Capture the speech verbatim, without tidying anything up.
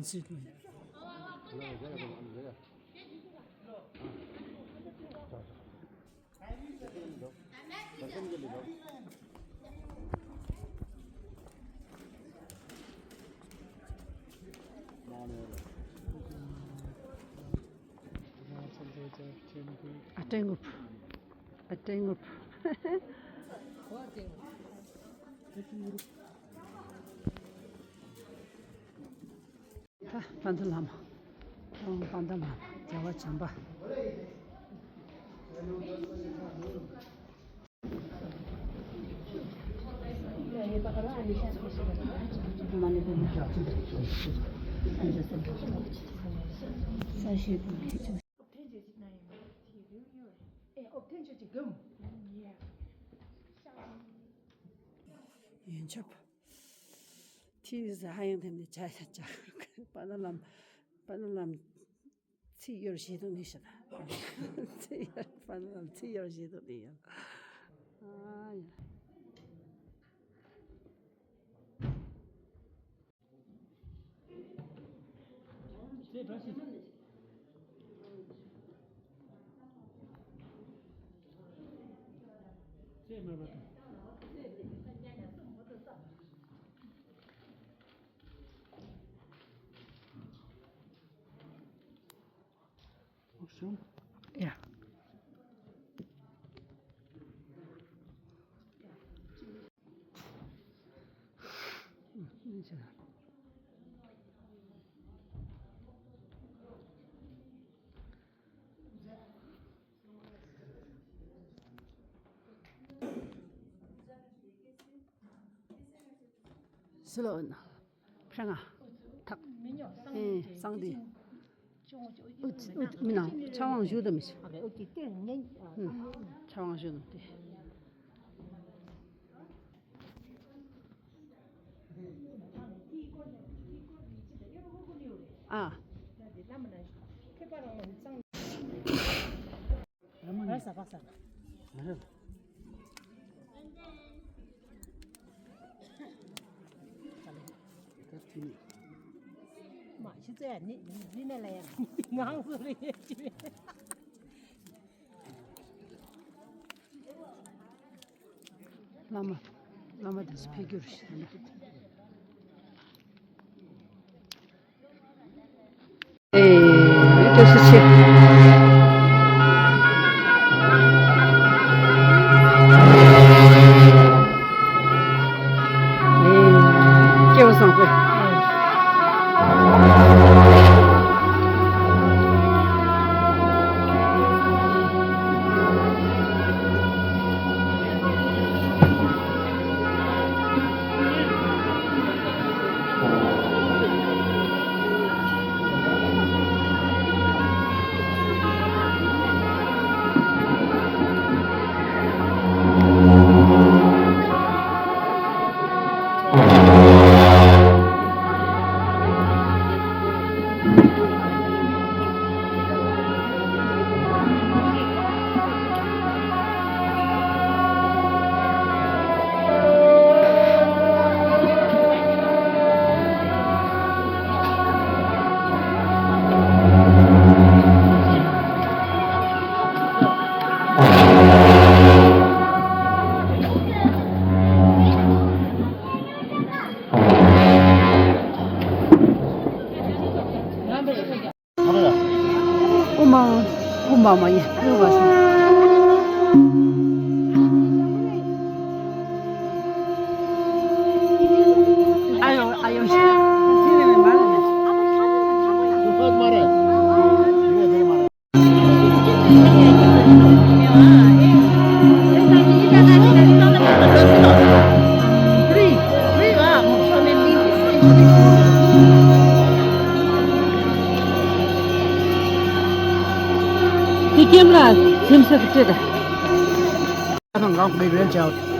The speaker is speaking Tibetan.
ཨ་སྤྲང་རྒོད། ཨ་སྤྲང་རྒོད། ད་དཔལ་ལྡན་བླ་མ། ད་དཔལ་ལྡན་བླ་མ་རྒྱལ་བ་བྱམས་པ། ཡོན་ཆབ། ཐིས་ཧ་ཡང་ཐེམ་ནས་བྱ་བྱ་བྱ། པ་ན་ལམ། པ་ན་ལམ། ཚིག་ཡོར་བཞེས་དུ་ནི་ཤ་ད། ཚིག་ཡོར། པ་ན་ལམ་ཚིག་ཡོར་བཞེས་དུ་ནི་ཡ། ཨ་ཡ། ཡ། སི་ལོ་ན། ཕྲེང་ང་། ཐག་ཨེ་གསང་སྟེ། ཨུ་ཨུ་མི་ན་ཕྱག་དབང་ཞུ་དུ་མི་ཤ། ཨ་ཕྱག་དབང་ཞུ་དུ་དེ། ཨ། བླ་མ། བླ་མ་དེ་ཚོ་ཕེབས་རྒྱུ་རེད་ཤག་ཨེ། བཀྲ་ཤིས་ཆེ། ཨེ། སྐལ་བ་བཟང་པོ། ཨོ་མ། ཨོ་མ་མ་ཡིན། ཨོ་མ་སི། ཨ་ཡོ་ཨ་ཡོ་ཤི། དེ་ཀེམ་ར་སེམས་སུ་སྤྲད་ད། ང་དང་གང་མེད་པའི་ཆ།